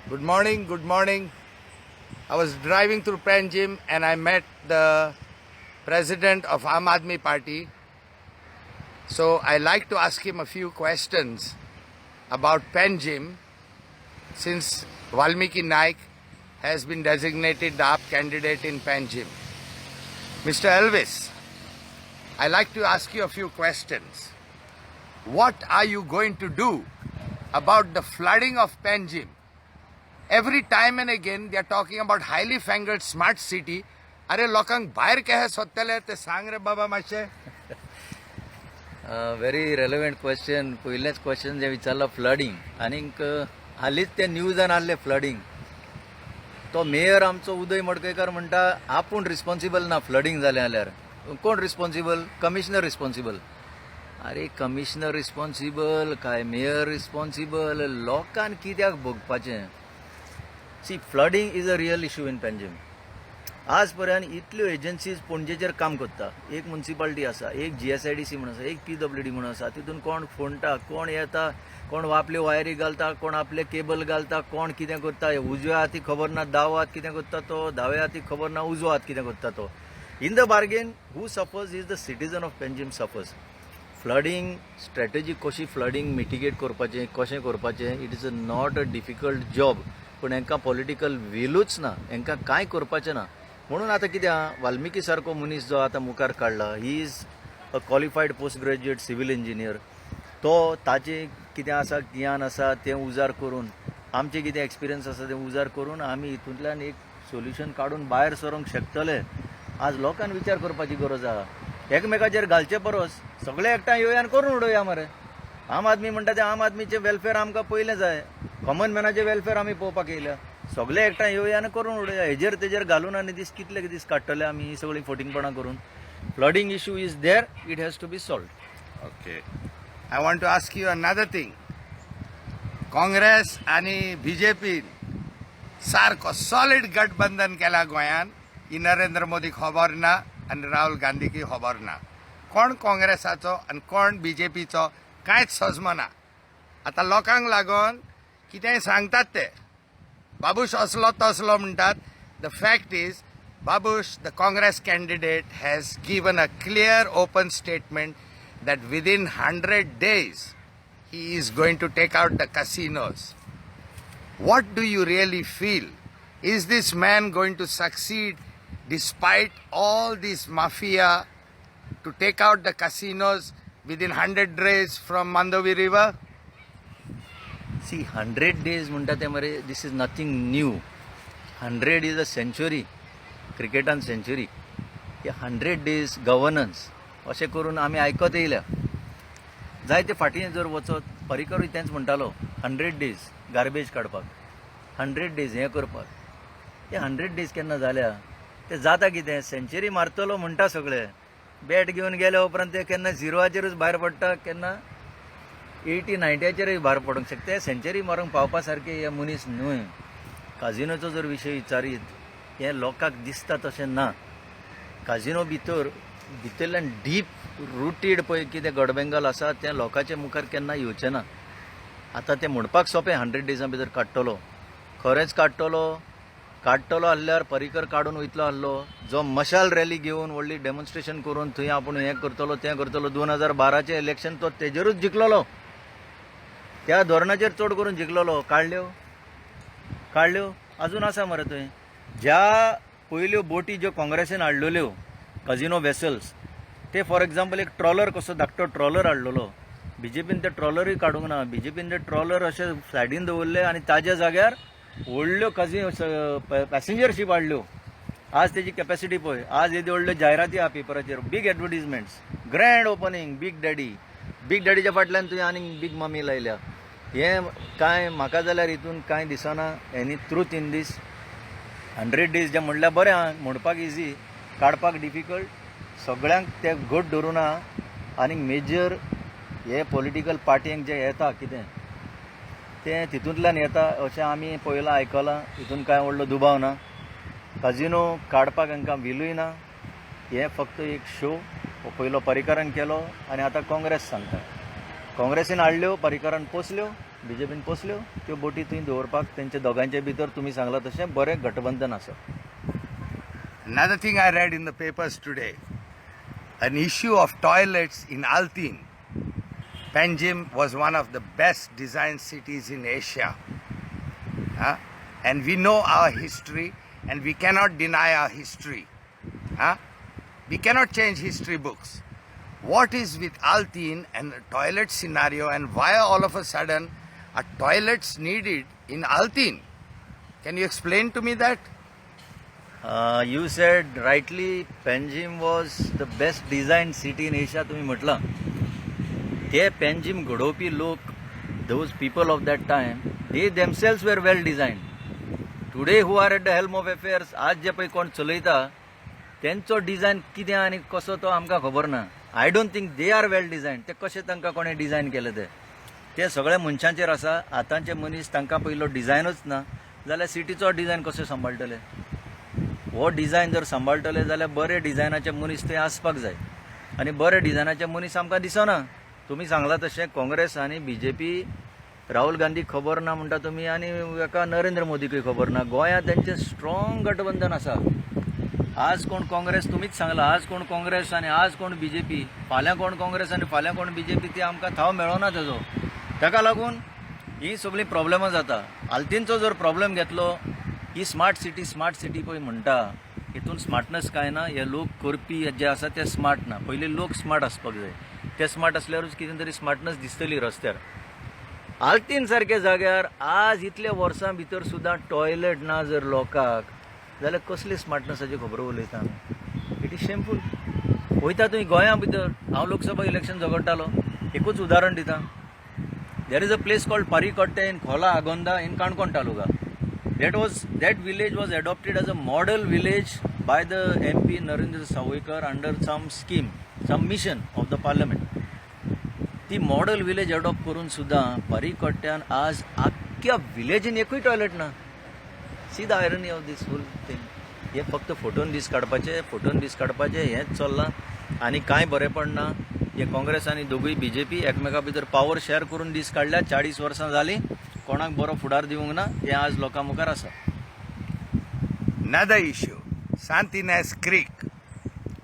Good morning, good morning. I was driving through Panjim and I met the president of Aam Aadmi Party. So I like to ask him a few questions about Panjim since Valmiki Naik has been designated the AAP candidate in Panjim. Mr. Elvis, I like to ask you a few questions. What are you going to do about the flooding of Panjim? Every time and again they are talking about highly fangled smart city. अरे, लोकांक भायर कशें सोदतले ते सांग रे बाबा मातशें. Very relevant question. पयलेंच क्वेश्चन जें विचारलां, फ्लडींग. आनीक हालींच ते न्यूजान आहले फ्लडींग. तो मेयर आमचो उदय मडकयकार म्हणटा, आपूण रिस्पॉन्सिबल ना फ्लडींग जालें जाल्यार. कोण रिस्पॉन्सिबल? Commissioner responsible. अरे, कमिशनर रिस्पॉन्सिबल काय मेयर रिस्पॉन्सिबल, लोकांक कित्याक भोगपाचें? See, flooding is a real issue in Panjim. आज पर्यंत इतल्यो एजन्सीज पणजेचेर काम करता. एक मुन्सिपालिटी आसा, एक जीएसआयडीसी म्हणून आसा, एक पीडब्ल्यूडी म्हणून आसा. तितून कोण फोंडटा, कोण येता, कोण आपल्यो वायरी घालता, कोण आपले केबल घालता, कोण कितें करता, उजव्या हाती खबर ना दावो हात कितें करता तो, दाव्या हाती खबर ना उजवो हात कितें करता तो. In the bargain, who suffers is the citizen of Panjim suffers. Flooding strategy कशी, फ्लडींग मिटिगेट करपाचें कशें करपाचें, it is a not a difficult job. पूण हांकां पॉलिटिकल विलूच ना, हांकां कांय करपाचें ना. म्हणून आतां कितें आहा, वाल्मिकी सारको मनीस जो आतां मुखार काडला, he is a qualified post graduate civil engineer. तो ताचें कितें आसा, ज्ञान आसा, तें उजार करून, आमचें कितें एक्सपिरियन्स आसा तें उजार करून आमी हितूंतल्यान एक सोल्युशन काडून भायर सरोंक शकतले. आज लोकांक विचार करपाची गरज आहा. एकमेकाचेर घालचे परस सगळे एकठांय येवया आनी करून उडोवया मरे. आम आदमी म्हणटा ते आम आदमीचें वेलफेअर आमकां पयलें जाय. कॉमन मॅनाचें वेलफेअर आमी पळोवपाक येयल्या. सगळे एकठांय येवया आनी करून उडोवया. हेजेर तेजेर घालून आनी दीस कितले दीस काडटले आमी ही सगळीं फटींगपणां करून? Flooding issue is there, it has to be solved. Okay, I want to ask you another thing. Congress आणि बीजेपी सारको सॉलिड गठबंधन केला गोंयान. ही नरेंद्र मोदी खबर ना आनी राहुल गांधीकी खबर ना. कोण काँग्रेसाचो आनी कोण बीजेपीचो कांयच सजमना. आतां लोकांक लागून कितेंय सांगतात ते, बाबूश असलो तसलो म्हणटात. The fact is, Babush, the Congress candidate, has given a clear open statement that within 100 days he is going to take out the casinos. What do you really feel? Is this man going to succeed despite all this mafia to take out the casinos within 100 days from Mandovi River? C, 100 days म्हणटा ते मरे, this is nothing new. 100 is a century. क्रिकेटान century, हे 100 days governance अशें करून आमी आयकत येयल्या. जायते फाटीं जर वचत, पर्रीकरूय तेंच म्हणटालो, 100 डेज गार्बेज काडपाक, 100 डेज हें करपाक. ते 100 डेज केन्ना जाल्या? ते जाता कितें, सेंचुरी मारतलो म्हणटा सगळे, बॅट घेवन गेल्या उपरांत ते केन्ना झिरोवाचेरूच भायर पडटा, केन्ना 80 90याचेरूय भायर पडूंक शकता. सेंचुरी मारूंक पावपा सारके हे मनीस न्हय. काजिनोचो जर विशय विचारीत, हें लोकांक दिसता तशें ना. काजिनो भितर भितरल्यान डीप रुटेड पळय कितें गडबेंगाल आसा, तें लोकांच्या मुखार केन्ना येवचें ना. आतां तें म्हणपाक सोंपें, 100 डेजां भितर काडटलो. खरेंच काडटलो? काडटलो आहल्यार पर्रीकर काडून वयतलो आहलो, जो मशाल रॅली घेवन व्हडली डेमॉन्स्ट्रेशन करून थंय आपूण हें करतलो, तें करतलो. 2012चें इलेक्शन तो तेजेरूच जिखलोलो, त्या धोरणाचेर चड करून जिखलोलो. काडल्यो? काडल्यो? अजून आसा मरे थंय. ज्या पयल्यो बोटी ज्यो काँग्रेसीन हाडलेल्यो, कजिनो वेसल्स, ते फॉर एग्जाम्पल एक ट्रॉलर कसो धाकटो ट्रॉलर हाडलेलो, बीजेपीन ते ट्रॉलरूय काडूंक ना. बीजेपीन ते ट्रॉलर अशे सायडीन दवरले आनी ताज्या जाग्यार व्हडल्यो कझी पॅसेंजर शीप हाडल्यो. आज तेजी कॅपॅसिटी पळय. आज येद्यो व्हडल्यो जायराती आहा पेपराचेर, big advertisements, grand opening, big daddy. Big डॅडीच्या फाटल्यान तुवें आनीक बीग ममी लायल्या. हें कांय म्हाका जाल्यार हितून कांय दिसना any truth in this 100 days. जें म्हणल्यार बरें आहा, म्हणपाक इजी, काडपाक डिफिकल्ट. सगळ्यांक ते घट धरून आहा. आनी मेजर हे पॉलिटिकल पार्टयांक जे येता कितें, तें तितूंतल्यान येता अशें आमी पळयलां, आयकलां. हितून कांय व्हडलो दुबाव ना. काजिनो काडपाक हांकां विलूय ना. हें फक्त एक शो. हो पयलो पर्रीकरान केलो आनी आतां काँग्रेस सांगता. काँग्रेसीन हाडल्यो, पर्रीकरान पोसल्यो. बीजेपीन पोसल्यो त्यो बोटी थंय दवरपाक. तेंच्या दोगांयच्या भितर तुमी सांगलां तशें बरें गठबंधन आसा. Another thing I read in the papers today, an issue of toilets in Altin. Panjim was one of the best designed cities in Asia. Huh? And we know our history and we cannot deny our history. Huh? We cannot change history books. What is with Altin and the toilet scenario, and why all of a sudden are toilets needed in Altin? Can you explain to me that? You said rightly, Panjim was the best design city in Asia. तुमी म्हटलां ते पेंजीम घडोवपी लोक, those people of that time, they themselves were well designed. Today, who are at the helm of affairs, आज जे पळय कोण चलयता तेंचो design कितें आनी कसो तो आमकां खबर ना. I don't think they are well design. ते कशें तांकां कोणें डिझायन केलें तें ते सगळ्या मनशांचेर आसा. आतांचे मनीस तांकां पयलो डिझायनूच ना जाल्यार सिटीचो डिझायन कसो सांबाळटले? हो डिझायन जर सांबाळटले जाल्यार बरे डिझायनाचे मनीस थंय आसपाक जाय आनी बरे डिझायनाचे मनीस आमकां दिसना. तुमी सांगलां तशें काँग्रेस आनी बीजेपी, राहुल गांधी खबर ना म्हणटा तुमी आनी एका नरेंद्र मोदीकूय खबर ना. गोंयांत तेंचें स्ट्रॉंग गठबंधन आसा. आज कोण काँग्रेस, तुमीच सांगलां, आज कोण काँग्रेस आनी आज कोण बीजेपी, फाल्यां कोण काँग्रेस आनी फाल्यां कोण बीजेपी, ती आमकां थाव मेळना तेजो. ताका लागून ही सगळीं प्रॉब्लेमां जाता. आल्तीनचो जर प्रॉब्लेम घेतलो, ही स्मार्ट सिटी, स्मार्ट सिटी पळय म्हणटा, हितून स्मार्टनस कांय ना. हे लोक करपी जे आसा ते स्मार्ट ना. पयलीं लोक स्मार्ट आसपाक जाय. ते स्मार्ट आसल्यारूच कितें तरी स्मार्टनस दिसतली रस्त्यार. आल्तीन सारक्या जाग्यार आज इतल्या वर्सां भितर सुद्दां टॉयलेट ना जर लोकांक जाल्यार कसली स्मार्टनसाची खबर उलयता आमी? It is shameful. वयता तुमी गोंया भितर, हांव लोकसभा इलेक्शन झगडटालो, एकूच उदाहरण दिता. There is a place called Parikotte in Cola Agonda in Canacona taluka. That village was adopted as a model village by the MP Narendra Sawaikar under some scheme, some mission of the parliament. ती model village adopt करून सुद्दां पारीकोट्यान आज आख्ख्या विलेजीन एकूय toilet ना. See the irony of this whole thing. हे फक्त photon दीस काडपाचे, फोटोन दीस काडपाचे हेंच चल्लां आनी कांय बरेंपण ना. हे काँग्रेस आनी दोगूय बीजेपी एकमेका भितर पावर शेअर करून दीस काडल्या. 40 वर्सां जालीं, कोणाक बरो फुडार दिवंक ना. हें आज लोकां मुखार आसा. Another issue, Santa Inez creek.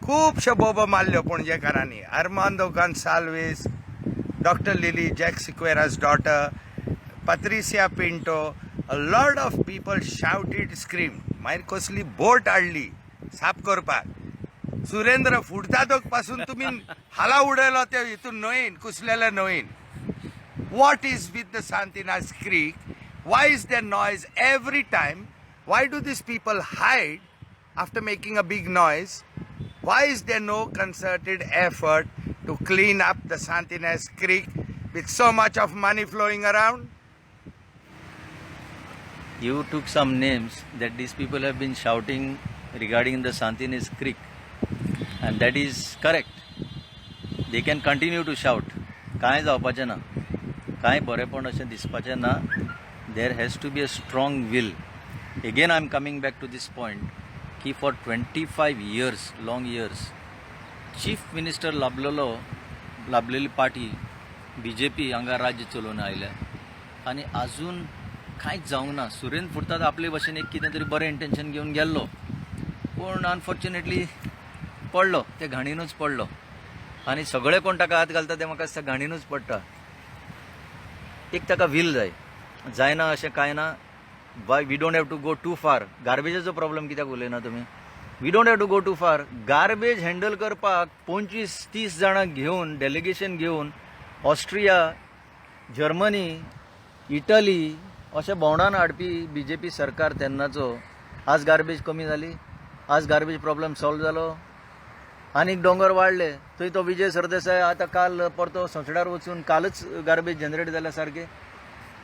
खुबश्यो बोबो मारल्यो पणजेकारांनी. Armando Gonsalves, Doctor Lily, Jack Sequeira's daughter, Patricia Pinto, a lot of people shouted, scream. मागीर कसली बोट हाडली साफ करपाक. सुरेंद्र फुडतादोक पासून तुमी हाला उडयलो ते हितून न्हंयेन, कुसलेल्या न्हंयेन. What is with the Santa Inez Creek? Why is there noise every time? Why do these people hide after making a big noise? Why is there no concerted effort to clean up the Santa Inez Creek with so much of money flowing around? You took some names that these people have been shouting regarding the Santa Inez Creek, and that is correct. They can continue to shout. कांय जावपाचें ना, कांय बरेंपण अशें दिसपाचें ना. There has to be a strong will. Again, I am coming back to this point की for 25 years, long years, chief minister लाभलेलो, लाभलेली party BJP हांगा राज्य चलोवन आयल्या आनी अजून कांयच जावंक ना. सुरेंद्र फुर्ताद आपले भशेन एक कितें तरी बरें इंटेन्शन घेवन गेल्लो, पूण अनफॉर्च्युनेटली पडलो, ते घाणीनूच पडलो. आनी सगळे कोण ताका हात घालता ते म्हाका दिसता घाणीनूच पडटा. एक ताका व्हील जाय. जायना अशें कांय ना. Why we don't have to go too far? गार्बेजाचो problem कित्याक उलयना तुमी? We don't have to go too far. Garbage handle करपाक 25-30 जाणां घेवन, डेलिगेशन घेवन ऑस्ट्रिया, जर्मनी, इटली अशें भोंवडावन हाडपी बीजेपी सरकार तेन्नाचो. आज गार्बेज कमी जाली? आज गार्बेज प्रॉब्लेम सॉल्व जालो? आनीक दोंगर वाडले. थंय तो विजय सरदेसाय आतां काल परतो संसडार वचून कालच गार्बेज जनरेट जाल्या सारकें.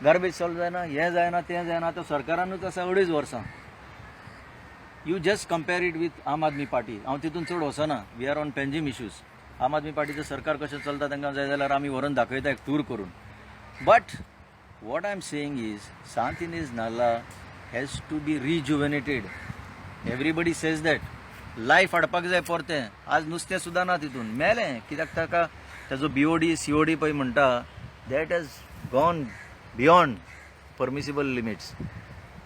गार्बेज सॉल्व जायना, हें जायना, तें जायना. आतां सरकारानूच आसा अडेज वर्सां. You just compare it with Aam Aadmi Party. हांव तितून चड वचना. We are on Panjim issues. आम आदमी पार्टीचें सरकार कशें चलता तांकां जाय जाल्यार आमी व्हरून दाखयता एक टूर करून. But what I am saying is, Santa Inez Nala has to be rejuvenated. Everybody says that. Life हाडपाक जाय परतें. आज नुस्तें सुद्दां ना तितून, मेलें. कित्याक ताका ताजो बीओडी, सीओडी पळय म्हणटा, that has gone. beyond permissible limits.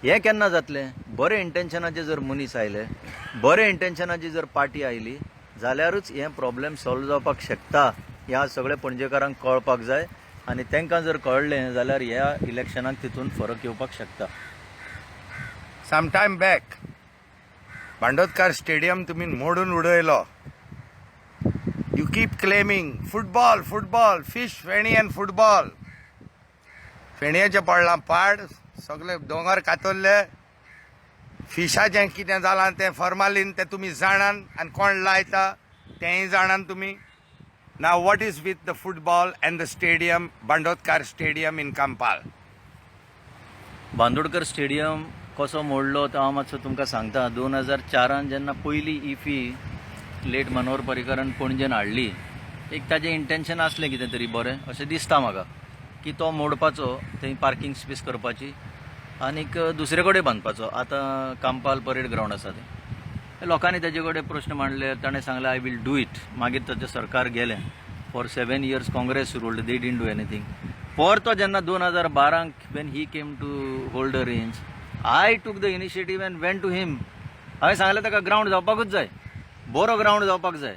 हें केन्ना जातलें? बरें इंटेन्शनाचे जर मनीस आयले, बरें इंटेन्शनाची जर पार्टी आयली जाल्यारूच हें प्रॉब्लेम सॉल्व जावपाक शकता. ह्या सगळ्या पणजेकारांक कळपाक जाय आनी तांकां जर कळ्ळें जाल्यार ह्या इलेक्शनाक तितून फरक येवपाक शकता. सम टायम बॅक बांडोदकार स्टेडियम तुमी मोडून उडयलो. You keep claiming football, football, fish, feni and football. फेणयेचें पडलां पाड, सगळे दोंगर कातरले. फिशाचें कितें जालां तें फॉर्मालीन तें तुमी जाणान आनी कोण लायता तेंय जाणान तुमी. Now what is with the football and the stadium, Bandodkar Stadium in Campal? Bandodkar stadium कसो मोडलो तो हांव मातसो तुमकां सांगता. 2004 जेन्ना पयली इफी लेट मनोहर पर्रीकरान पणजेन हाडली, एक ताजें इंटेन्शन आसलें कितें तरी बरें अशें दिसता म्हाका की तो मोडपाचो, थंय पार्कींग स्पेस करपाची आनीक दुसरे कडेन बांदपाचो. आतां कांपाल परेड ग्रावंड आसा तें. लोकांनी ताजे कडेन प्रश्न मांडले, ताणें सांगलें, "I will do it." मागीर ताचें सरकार गेलें. For 7 years Congress ruled, they didn't do anything. परतो जेन्ना 2012 when he came to hold the reins, I took the initiative and went to him. हांवें सांगलें ताका, ग्रावंड जावपाकूच जाय, बरो ग्रावंड जावपाक जाय.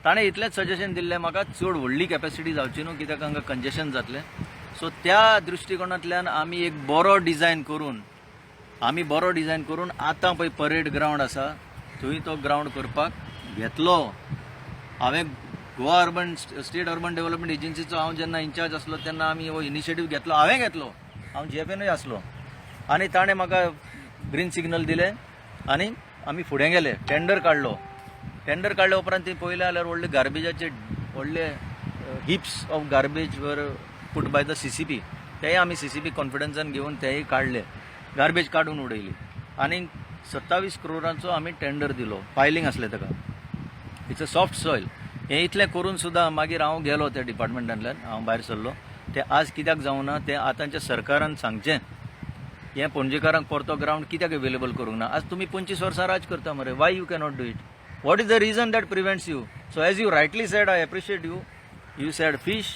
ताणें इतलेंच सजेशन दिल्लें म्हाका, चड व्हडली कॅपेसिटी जावची न्हू, कित्याक हांगा कंजेशन जातलें. सो त्या दृश्टिकोनांतल्यान आमी एक बरो डिजायन करून, आमी बरो डिजायन करून आतां पळय परेड ग्रावंड आसा थंय तो ग्रावंड करपाक घेतलो. हांवें Goa urban state urban development एजन्सीचो हांव जेन्ना इन्चार्ज आसलो तेन्ना आमी हो इनिशिएटीव घेतलो. हांवें घेतलो, हांव जीएफएनूय आसलो आनी ताणें म्हाका ग्रीन सिग्नल दिलें आनी आमी फुडें गेले. टेंडर काडलो. टेंडर काडल्या उपरांत ती पळयलें जाल्यार व्हडले गार्बेजाचे व्हडले heaps of garbage were put by the CCP. तेय आमी सीसीपी कॉन्फिडन्सान घेवन तेय काडले, गार्बेज काडून उडयली आनी 27 क्रोरांचो आमी टेंडर दिलो. पायलिंग आसलें ताका, it's a soft soil. हें इतलें करून सुद्दां मागीर हांव गेलो त्या डिपार्टमेंटांतल्यान, हांव भायर सरलो. तें आज कित्याक जावना तें आतांच्या सरकारान सांगचें. हें पणजेकारांक परतो ग्रावंड कित्याक अवेलेबल करूंक ना? आज तुमी 25 वर्सां राज करता मरे, Y you cannot do it? What is the reason that prevents you? So as you rightly said, I appreciate you, you said fish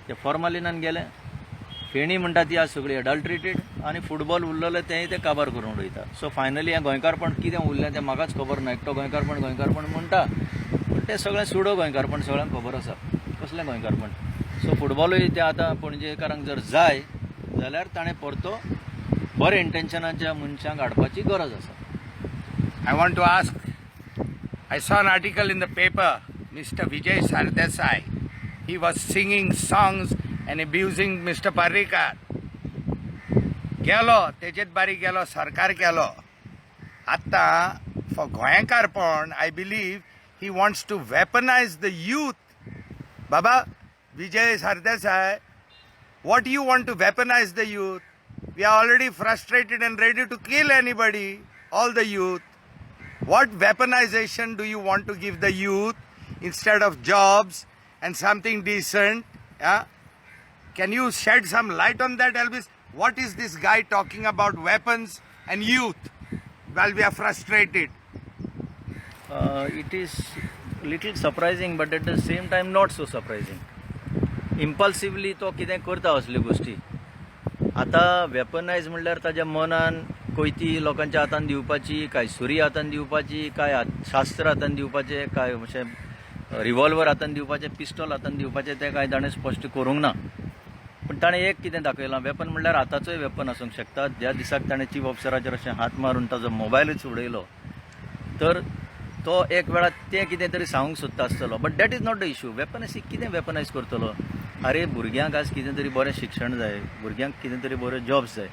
ते फॉर्मालिनान गेले, फेणी म्हणटा ती आज सगळी अडल्ट्रेटेड आनी फुटबॉल उरलेले तेंय ते काबार करून उडयता. सो फायनली हें गोंयकारपण कितें उरलें तें म्हाकाच खबर ना. एकटो गोंयकारपण गोंयकारपण म्हणटा, पूण तें सगळें सुडो गोंयकारपण, सगळ्यांक खबर आसा कसलें गोंयकारपण. सो फुटबॉलूय तें आतां पणजेकारांक जर जाय जाल्यार ताणें परतो बरें इंटेन्शनाच्या मनशांक हाडपाची गरज आसा. I want to ask, I saw an article in the paper, Mr. Vijay Sardesai. He was singing songs and abusing Mr. Parrikar. गेलो तेजेच बारीक गेलो, सरकार गेलो. आतां फॉर गोंयकारपण, I believe he wants to weaponise the youth. Baba Vijay Sardesai, what you want to weaponize the youth? We are already frustrated and ready to kill anybody, all the youth. What weaponization do you want to give the youth instead of jobs and something decent? Yeah? Can you shed some light on that, Elvis? What is this guy talking about, weapons and youth, while we are frustrated? It is little surprising, but at the same time not so surprising. Impulsively तो कितें करता असल्यो गोश्टी. आतां वेपनायज म्हणल्यार ताज्या मनान कोयती लोकांच्या हातान दिवपाची, काय सुरी हातान दिवपाची, काय शास्त्र हातान दिवपाचें, काय अशें रिवॉल्वर हातान दिवपाचें, पिस्टॉल हातान दिवपाचें, तें कांय ताणें स्पश्ट करूंक ना. पूण ताणें एक कितें दाखयलां, वेपन म्हणल्यार हाताचोय वेपन आसूंक शकता. ज्या दिसाक ताणें चीफ ऑफिसराचेर अशें हात मारून ताजो मोबायलूच उडयलो, तर तो एक वेळा तें कितें तरी सांगूंक सोदता आसतलो. But that is not the issue. Weaponise कितें वेपनायज करतलो? अरे, भुरग्यांक आज कितें तरी बरें शिक्षण जाय, भुरग्यांक कितें तरी बरे जॉब्स जाय.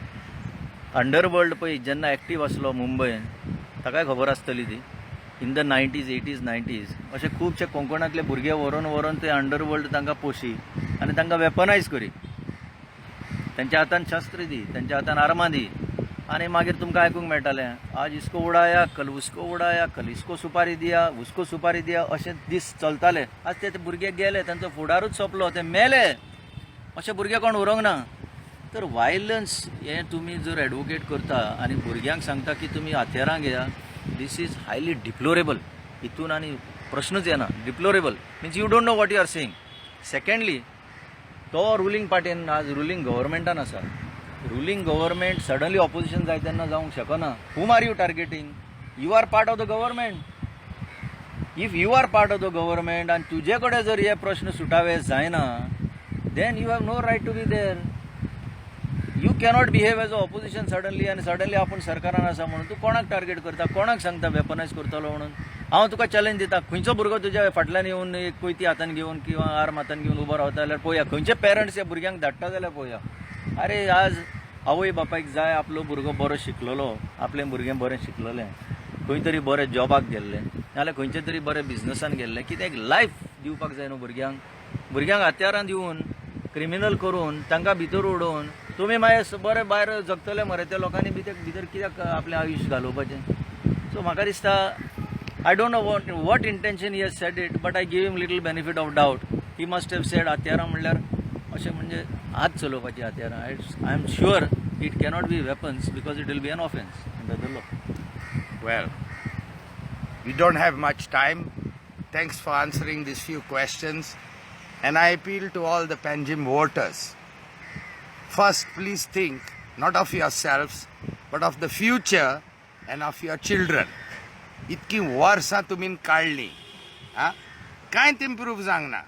अंडरवर्ल्ड पळय जेन्ना एक्टीव आसलो मुंबयन, ताकाय खबर आसतली ती, in the 90s, 80s, 90s, अशे खुबशे कोंकणांतले भुरगे व्हरून व्हरून ते अंडरवर्ल्ड तांकां पोशी आनी तांकां वेपनायज करी. तेंच्या हातान शस्त्र दी, तेंच्या हातान आर्मां दी आनी मागीर तुमकां आयकूंक मेळटालें, आज इसको उडाया, कल उसको उडाया, कल इसको सुपारी दिया, उसको सुपारी दिया, अशे दीस चलताले. आज ते भुरगे गेले, तांचो फुडारूच सोंपलो, ते मेले. अशे भुरगे कोण उरोंक ना. तर वायलन्स हें तुमी जर एडवोकेट करता आनी भुरग्यांक सांगता की तुमी हत्यारां घेया, this is highly deplorable. हितून आनी प्रश्नूच येना. Deplorable means you don't know what you are saying. Secondly, तो रुलींग पार्टीन आज रुलींग गव्हर्मेंटान आसा. रुलींग गव्हर्मेंट सडनली ऑपोजिशन जाय तेन्ना जावंक शकना. Whom are you targeting? You are part of the government. If you are part of the government आनी तुजे कडेन जर हे प्रश्न सुटावे जायना, then you have no right to be there. You cannot behave as a opposition suddenly आनी suddenly आपूण सरकारान आसा म्हणून. तूं कोणाक टार्गेट करता? कोणाक सांगता वेपनायज करतलो म्हणून? हांव तुका चॅलेंज दिता, खंयचो भुरगो तुज्या फाटल्यान येवन एक कोयती हातान घेवन किंवा आर्म हातान घेवन उबो रावता जाल्यार पळोवया. खंयचे पेरंट्स ह्या भुरग्यांक धाडटा जाल्यार पळोवया. अरे, आज आवय बापायक जाय आपलो भुरगो बरो शिकलेलो, आपलें भुरगें बरें शिकलेलें, खंय तरी बरें जॉबाक गेल्लें, नाजाल्यार खंयचे तरी बरें बिजनसान गेल्लें. कितें एक लायफ दिवपाक जाय न्हू भुरग्यांक. भुरग्यांक हत्यारां दिवन, क्रिमिनल करून, तांकां भितर उडोवन तुमी मागीर बरे भायर जगतले मरे. त्या लोकांनी भितर कित्याक आपलें आयुश्य घालोवपाचें? सो म्हाका दिसता, I don't know what intention he has said it, but I give him little benefit of doubt. He must have said हत्यारां म्हणल्यार अशें म्हणजे हात चलोवपाची हत्यारां. I am sure it cannot be weapons because it will be an offence under the law. Well, we don't have much time. Thanks for answering these few questions. And I appeal to all the Panjim voters. First, please think not of yourselves, but of the future and of your children. इतकी वर्सां तुमी काडली, आं, कांयच improve जावंक ना.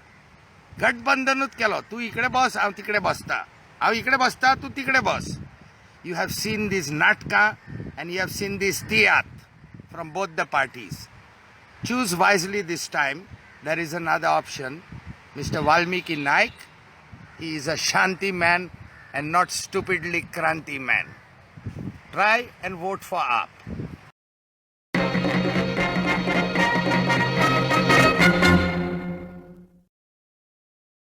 गठबंधनूच केलो. तूं इकडे बस, हांव तिकडे बसता, हांव इकडे बसता, तूं तिकडे बस. You have seen these नाटकां and you have seen this tiatr from both the parties. Choose wisely this time. There is another option. Mr. Valmiki Naik, he is a Shanti man and not stupidly Kranti man. Try and vote for AAP.